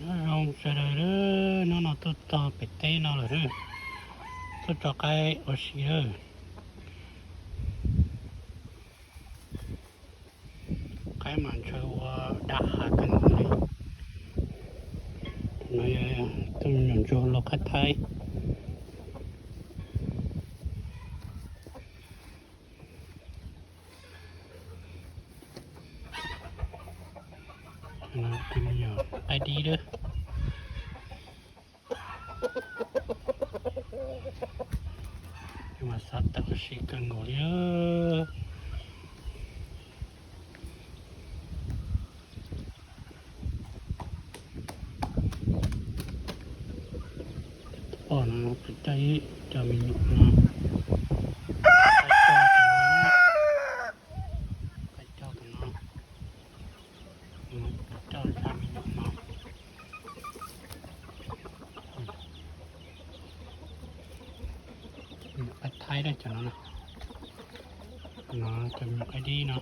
Nyob zoo sawv daws, hnub no tuaj txog pem teb no lawm, tuaj tso qaib ua si lawm. Qaib mas ntshaw ua daj hav kawg nkaus li. Tus me nyuam ntsuag lau qaib thaib. Tus me nyuam qaib dib lawm. Mas xav tawm ua si kawg nkaus li. Poj no tseem coj ib co me nyuam no, coj tus no, coj tus me nyuam no. Qaib thaib cov no, cov me nyuam qaib dib no.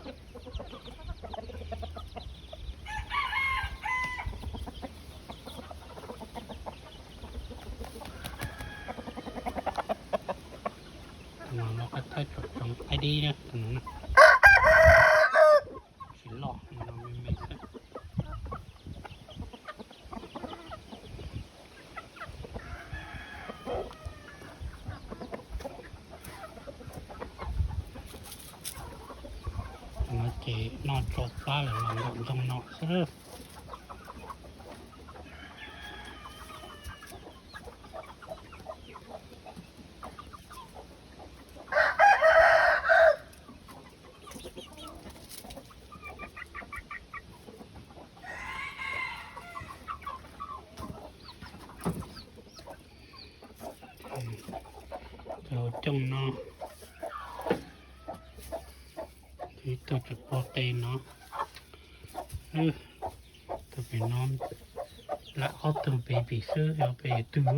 Tus no qaib thaib tsoom qaib dib na, tus no na. Tsis loj, tus no me me xwb. Tus no ces noj tsau plab lawm los nkaum ntxoog no xwb. Cov hauv cooj no, ib tug tseem pog qe no, tus pem no lam ob tug baby xwb, yog peb twg.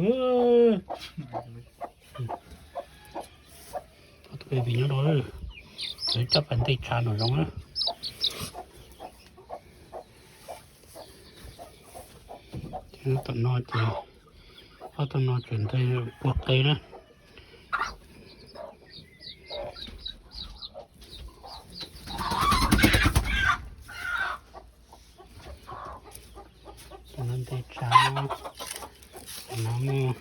Ob tug baby nyob rau, lawv coj pas ntej tshav nram zoov na. Tom no ces ob tug no tseem nteg pua qe na. Tus no nteg tshav no, tus no muaj,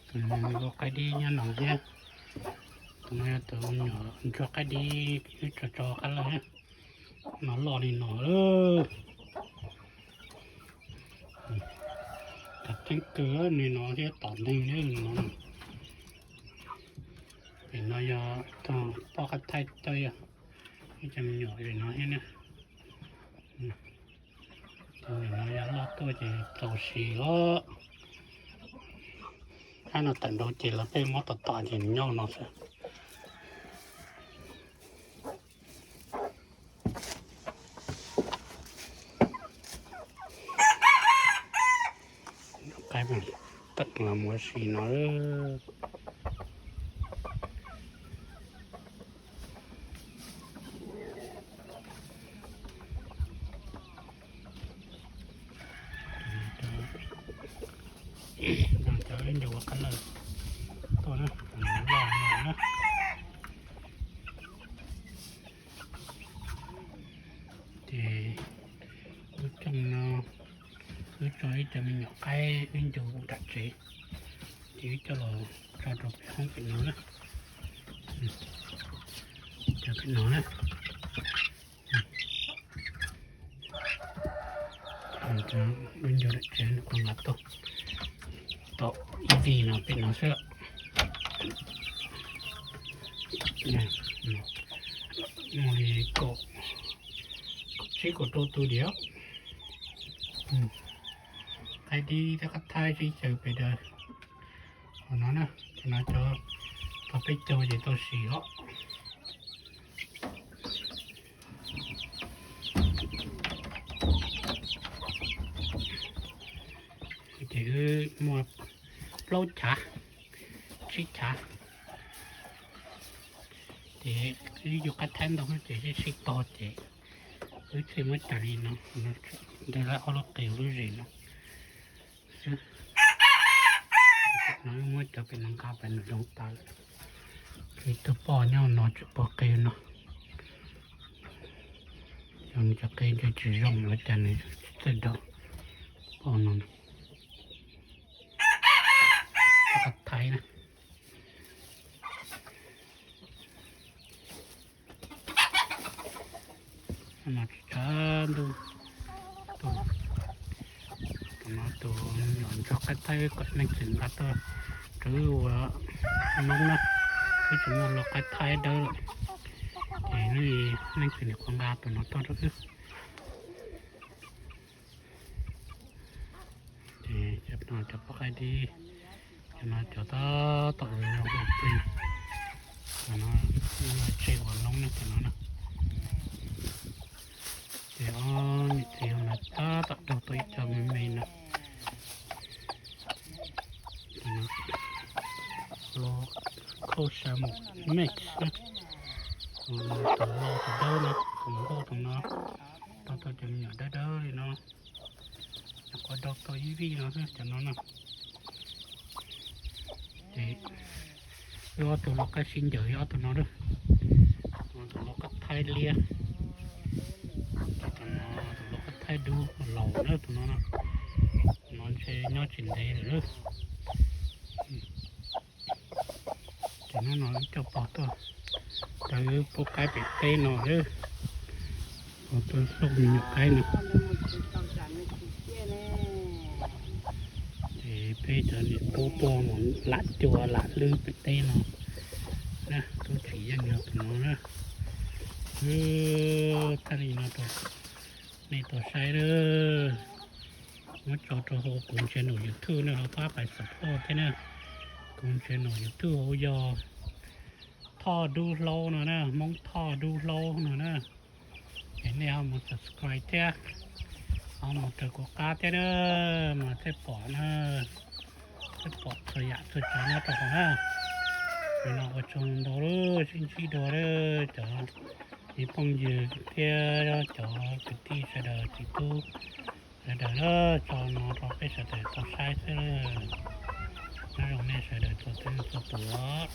tus no muaj qaib dib nyob no thiab. Tus no yog tus me nyuam ntsuag qaib dib wb tso tso qab lawm. No loj li no lawm. Tom tseeb kawg li no thiab tom ntej li no. Pem no yog tug poj qaib thaib coj, yog ib co me nyuam li no thiab na. Tus me nyuam no yog loj tuaj ces txaus si los. Ab, no tawm nraud ces lawv peb muab tom tom ces nyob no xwb. Qaib tawm los mus ua si no. Cov ib ncua ua qab lawm tuaj na, loj no na. Ces lub cooj no wb tso ib co me nyuam qaib wb ncu nram tsev, ces wb coj los tso rau pem hoob pem no na. Cov pem no na. Wb ncu nram tsev no, qhov nqa tau, tau ib vij no pem no xwb. Muaj li kaum tsib kaum rau tus diam. Qaib dib thiab qaib thaib sib xyaw pes daws. Qhov no na, qhov no cov tau peb caug ces tau sis os. Ces wb muaj plaub chav, tsib chav. Ces wb yug qaib thaib ntau ces sib sib tog ces Lub tsheb muab cais li no, de ob lub qe lub zes no xwb. No muab cov pem no nqa pem nram zoov tas lawm. Ib tug poj nyob no tsis pom qe no. Cov qe ntshe tsis zoo los cas nws tsis txawj daug. Poj no, poj qab thaib na. No tsis tshav ntuj, tus no tus nyuam ntsuag qaib thaib kom leej txiv nqa tuaj rau wb ua noob na. Wb tsis muaj lau qaib thaib dawb lawm, ces leej txiv nim qhuav nqa tus no tuaj rau wb. Ces cov no cov poj qaib dib, cov no cov tab tom zoo plig, cov no tseg ua noob na cov no na. Ces ob niam txiv no tab tom daug tau ib co me me no. Los khauj sa mus mej, tus lau tus dawb no, tus nkauj tus no, tau tau cov me nyuam dawb dawb li no. Nyuam qhuav daug tau ib vij no xwb cov no na. Ces wb ob tug lau qaib sib ncaws yog ob tug no lawm. Tus lau qaib thaib liab, tus no tus lau qaib thaib dub laus na tus no na. Tus no ntshe nyob tsis ntev lawm. Ces hnub no wb coj pog tuaj rau wb pub qaib pem teb no lawm. Pog tuaj hlauj me nyuam qaib no. Ces peb cov niam tub tuaj mus lam cua lam hlwb pem teb no na, tub tsis yeej yog tus no na. Wb thaij li no rau nej tau saib lawm. Muab tso rau hauv kuv channel YouTube nej ho pab pais support thiab na. Kuv channel YouTube hauv yog Thoj Dub Hlaub no na, Hmoob Thoj Dub Hlaub no na. Es nej ho mus subscribe thiab, ho mus raws kuv qab thiab na, mas thiaj pom na, thiaj pom txhua yam txhua tsav nyob rau hauv na. Nim no ua tsaug ntau lawm, sib ntsib dua lawm cov phooj ywg thiab cov kwv tij sawv daws txiv tub sawv daws na, tso no rau peb sawv daws tau saib xwb. Nyob zoo nej sawv daws txhua tus txhua tus os.